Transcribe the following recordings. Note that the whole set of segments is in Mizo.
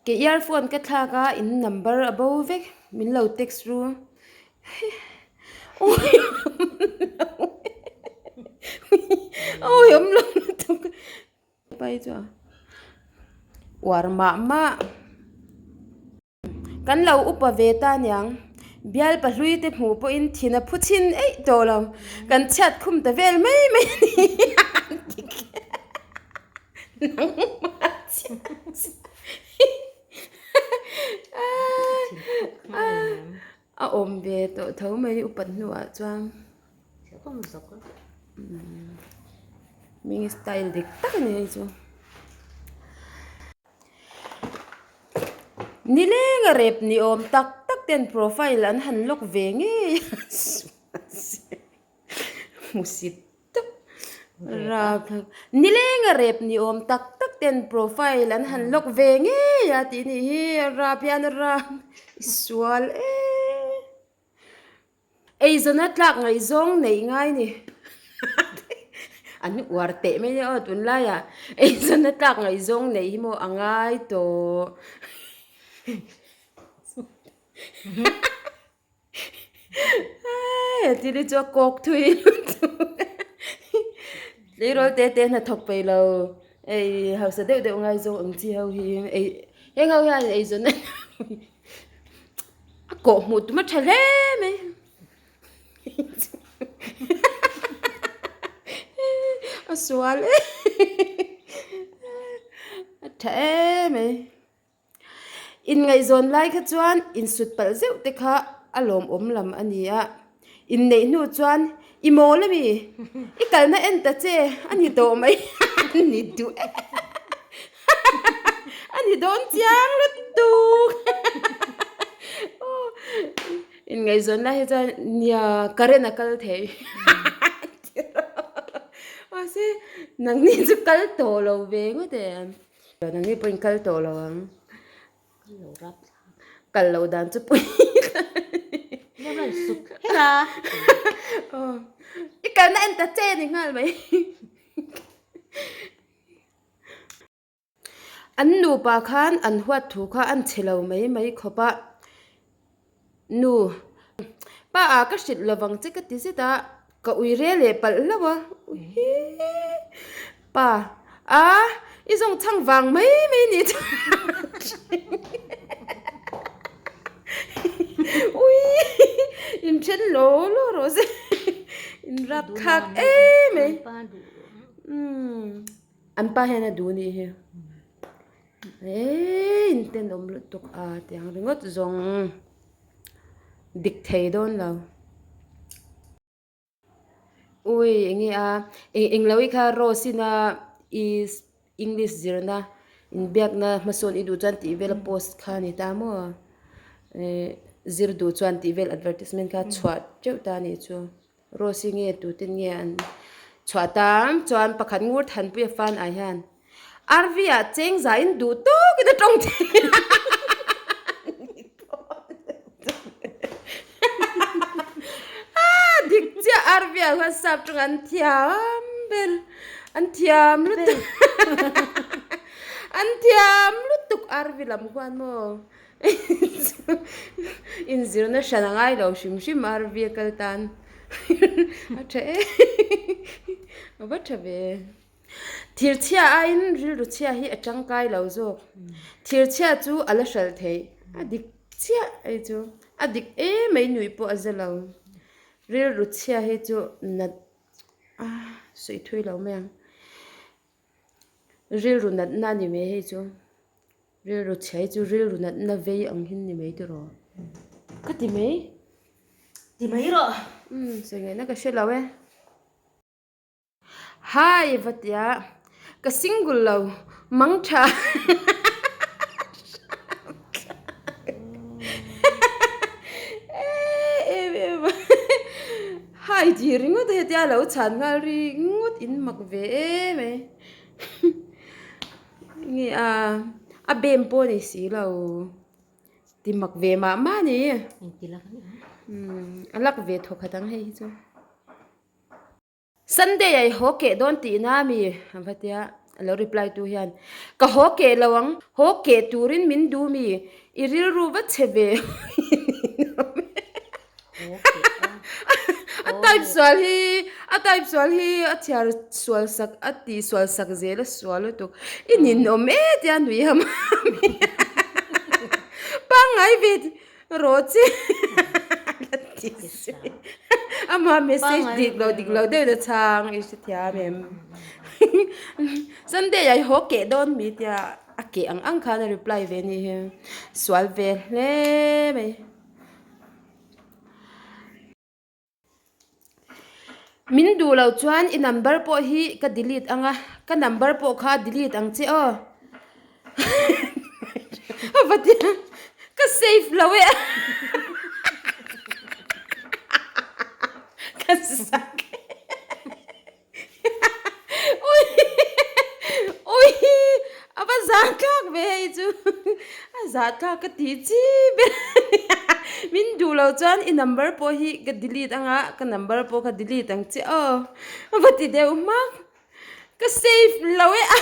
Ke earphone ka thlak a in number a bo vek min lo text ru awi awm lo lutuk pai chu a uar mah mah kan lo upa ve ta aniang bial pahlui te hmuh pawhin thin a phu chhin eih tawh lo kan chhiat khum ta vel mai mai a ni. A awm ve tawh tho mai upat hnuah chuan ming style dik tak a ni hei chu. Nileng a rep ni awm tak tak ten profile an han lock ve ngei a hmusit. Tak Ralthak nileng a rep ni awm tak tak ten profile an han lock ve ngei a tih nih hi a rap hian a rap i sual e eizawn a tlak ngaihzawng neih ngai ni an uar teh mai nia aw tunlaiah eizawn a tlak ngaihzawng neih hi maw a ngai tawh. He thil hi chu a kawk thui lutuk tleirawl te te hnathawk peih lo ei hausa deuh deuh ngai zawng ang chi ho hi ei heng ho hian eizawn a kawh hmuh tum a tha hle mai a sual em a tha em mai. Inngaihzawn lai kha chuan insut palh zeuh te kha a lawmawm lam a ni a, inneih hnu chuan i mawl a mi? I kalna en ta che a ni tawh mai a ni duh e a ni dawn chiang lutuk inngaihzawn lai hi chuan nia current a kal thei mahse nangni chu kal tawh lo ve ngawt em. Nangni pawhin kal tawh lo ang. Kal lo rap thla. Kal lo dan chu pui. Nia rawn suk kher a. Aw. I kalna en ta che ni nghal mai. An nupa khan an huat thu kha an chhe lo mai mai khawp a. Nu, pa ah ka hrilh lovang che ka ti zet a, ka ui re leh palh hlauh a, pa a i zawng chhang vang mai mai ni chu ui in then law law rawh se in rap thlak em mai an pa hian a duh nih hi. Eii in tenawm lutuk a tiang ringawt zawng dik thei dawn lo. Ui enge a eng eng lo hi kha rose ina i english zirna inbiakna hmasawn i duh chuan tih vel a post kha a ni ta maw eh zir duh chuan tih vel advertisement kha chhuah teuh ta a nih chu. Rose hi nge tute nge an chhuah ta chuan pakhat ngur thanpui a fan ah hian RV ah cheng zah in duh tawk in a tawng thei a dik chiah RV ah khuan sap tawng an thiam ber an thiam lutuk an thiam lutuk RV lam khuan maw. Inzirna hran a ngai lo hrim hrim a RV a kal tan a tha em a va tha ve. Thir chhia aiin rilru chhia hi a tangkai lo zawk. Thir chhia chu a la hralh theih a dik chiah hei chu a dik em mai nuih pawh a za lo. Rilru chhia hi chu nat a sawi thui lo mai ang. Rilru natna a ni mai hei chu. Rilru chhia hi chu rilru natna vei ang hi ni mai tiraw? Ka ti mai. Ti mai rawh. Umm sawi ngaihna ka hre lo e. Hi va tia ka single lo mang tha. Hi tih ringawt a hetia lo chhan nghal ringawt in mak ve em mai. Nge a a bem pawh a ni si lo ti mak ve mah mah a ni umm a lak ve thawk khat ang hei hi chu Sunday ah i haw keh dawn tih na ami a va tia. A lo reply tu hian, Ka haw keh lo ang, haw keh turin min duh mi, i rilru va chhe ve A type sual hi, a type sual hi a chhiar sual sak, a tih sual sak zel a sual lutuk. I ninawm e tia nui ham ham hi. Pangngai ve rawh che la ti si. Ama message dik lo dik lo deuh na chhang i hrethiam em. Sunday ah i haw keh dawn mi tia a keh ang ang khan a reply ve ni hi. Sual ve hle mai. Min duh loh chuan i number pawh hi ka delete ang a, ka number pawh kha delete ang che aw. A va ti a, ka save lo e. Ka zak e. Ui ui a va zahthlak ve hei chu a zahthlak ka tih chi ber min duh loh chuan i number pawh hi ka delete anga ka number pawh kha delete ang che aw a va ti deuh hmak ka save lo e a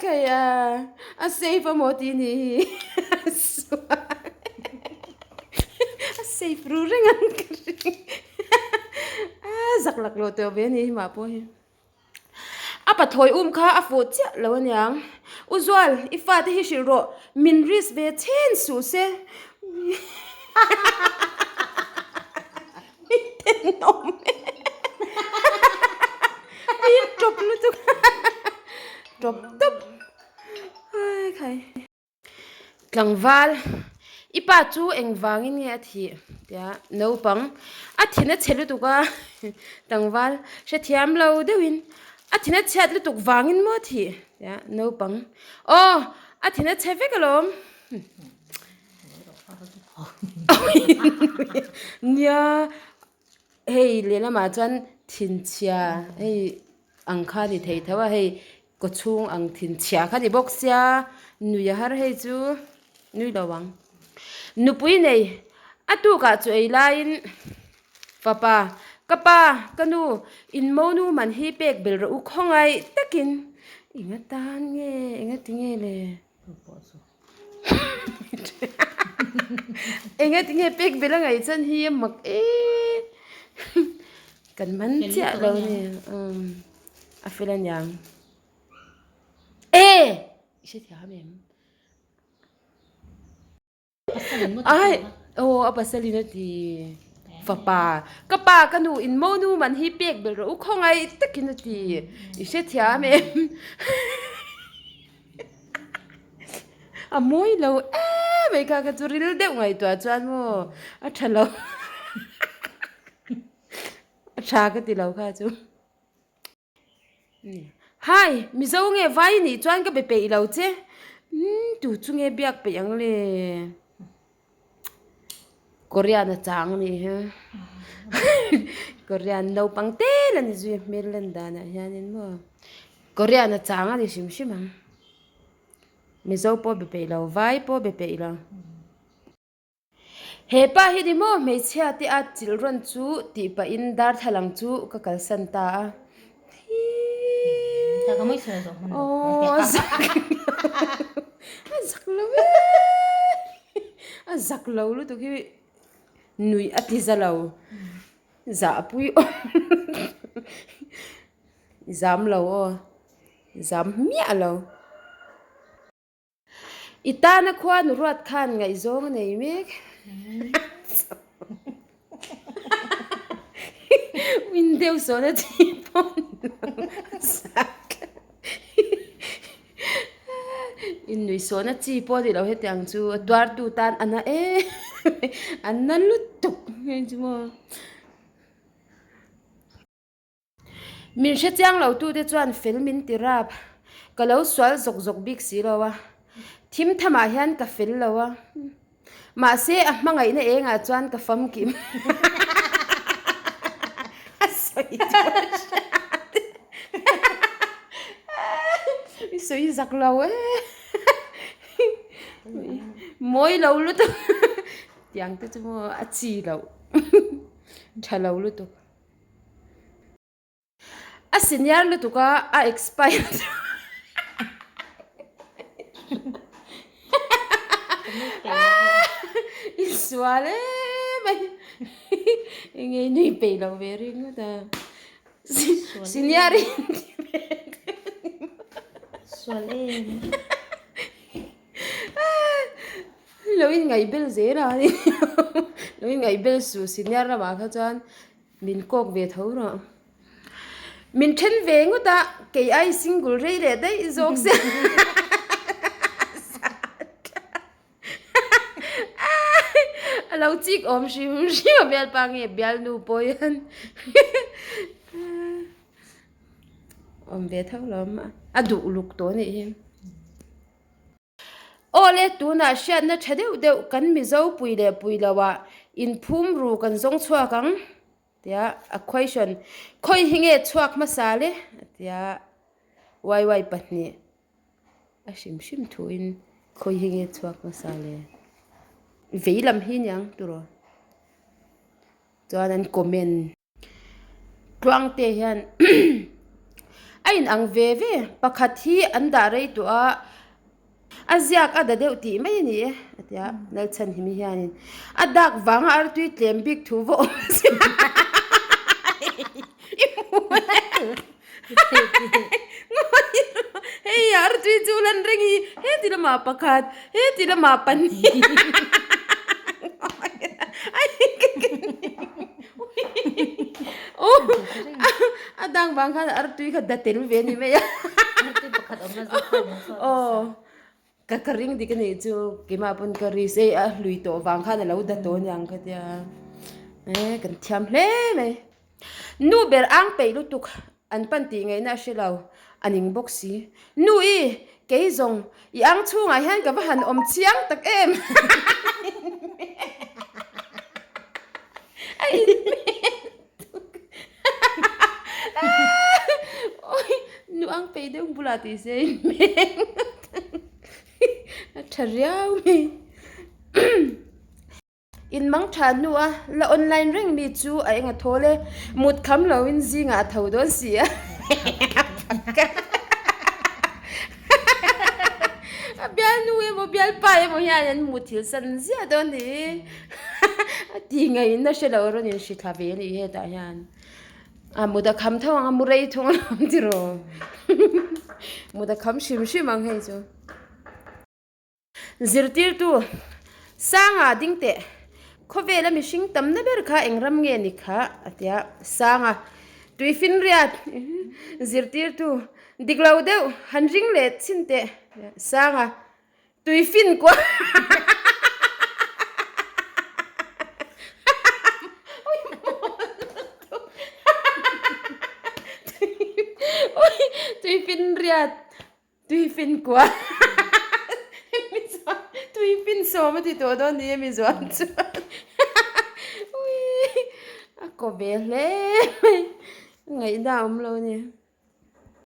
khaia a save amaw tih ni hi. A safe ru reng ang ka ring a zak lak lo tawh ve a ni hi mah pawh hi a pathawi um kha a fuh chiah lo aniang u Zual i fate hi hrilh rawh min risk ve chhen suh se mi tenawm e mi tawp lutuk tawp tawp ai khai. Tlangval, i pa chu engvangin nge a thih? tia naupang a thin a chhe lutuk a, tlangval hrethiam lo deuhin a thin a chhiat lutuk vangin maw a thih? tia naupang aw a thin a chhe vek alawm. Nia hei lehlamah chuan thinchhia hei ang kha a ni thei tho a hei. Kaw chhung ang thinchhia kha ni bawk sia, nui a har hei chu nui lo ang. Nupui nei, a tukah chu ei laiin fapa, ka pa, ka nu, in monu man hi pek bel rawh u khawngaih takin enga tan nge, enga ti nge le? Enga ti nge pek bel a ngaih chuan hi a mak e kan man chiah lo ni a fel aniang e i hrethiam em? Ai aw a pasalin a ti fapa ka pa ka nu in monu man hi pek belh rawh u khawngaih takin a ti i hrethiam em a mawi lo em mai kha ka chu ril deuh ngaihtuah chuan maw a tha lo a tha ka ti lo kha chu. Hi, Mizo nge vai i nih chuan ka be peih lo che. Umm tu chu nge biak peih ang le? Korean a chang a nih hi. Korean naupang te la ni zui a hmel lan danah hianin maw. Korean a chang a ni hrim hrim ang. Mizo pawh be peih lo, vai pawh be peih lo. He pa hi ni maw hmeichhia te a chilh rawn chu tih pahin darthlalang chu ka kalsan ta a. Aww a zak a zak lo e a zak lo lutuk hi nuih a ti za lo zahpui awm zam lo aw zam hmiah lo. I tana khuanu ruat khan ngaihzawng a nei mek. Min deuh sawn a chi pawh ni lo zak. Innuih sawn a chi pawh ni lo hetiang chu a tuartu tan a na em a na lutuk hei chu maw. Min hre chiang lo tute chuan fel min ti rap. Ka lo sual zawk zawk bik si lo a. Thim thamah hian ka fel lo a. Mahse a hmangaihna engah chuan ka famkim. A sawi chu a hriat. I sawi zak lo e. Mawi lo lutuk. Tiang te chu maw a chi loh. Tha lo lutuk. A senior lutuk a, a expired. I sual em mai. Enge i nui peih lo ve ringawt a. Senior in ti ve Sual em. Lo in ngaih bel zel a ni. Lo in ngaih bel suh senior lamah kha chuan min kawk ve tho rawh. Min then ve ngawt a, kei ai single rei leh daih zawk se. A lo chik awm hrim hrim a bialpa nge bialnu pawh hian awm ve tho lo a, a duh luk tawh a nih hi. Aw le tunah hriatna tha deuh deuh kan Mizo pui leh pui loah inphum ru kan zawng chhuak ang tia a question khawi hi nge chhuak hmasa le tia yy pahnih. A hrim hrim thuin khawi hi nge chhuak hmasa le vei lam hi niang turaw chuan an comment tluang te hian a in ang ve ve pakhat hi an dah rei tawh a a ziak a da deuh tih mai a ni e a ti a Lalchhanhimi hianin a dak vanga artui tlem bik thu va awm si i hmu em. Hei artui chu lan reng hi heti lamah pakhat heti lamah pahnih a dang vang khan artui kha da tel ve a ni mai a aw ka ka ring dik a nih chu keimah pawn ka risk ei a hlui tawh vang khan a lo da tawh aniang ka tia e kan thiam hle mai. Nu ber ang peih lutuk an pan tih ngaihna a hre lo, a ning bawk si. Nu i, kei zawng, i ang chhungah hian ka va han awm chiang tak em? A inhmel tuk. Awi, nu ang peih deuh bulah tih se a inhmel. A tha riau mai. In mang tha hnua la online reng mi chu a eng a thawl e, mut kham lo in zingah a tho dawn si a. A bialnu emaw bialpa emaw hian an mut thil san ziah dawn ni. A ti ngaihna hre lo rawn in hri thla ve a nih hetah hian. A mut a kham tho ang a mu rei thung alawm tiraw. Mut a kham hrim hrim ang hei chu. Zirtirtu, Sanga ding teh, khawvela mihring tamna ber kha eng ram nge ni kha? a ti a. Sanga, Tuifinriat, Zirtirtu, Dik lo deuh, han ring leh chhin teh. Sanga, Tuifin kual. Tuifinriat. Tui fin kual hemi chuan tui fin sawm a ti tawh dawn ni hemi zuan chuan ui a kaw ve hle mai ngaihna a awm lo a ni.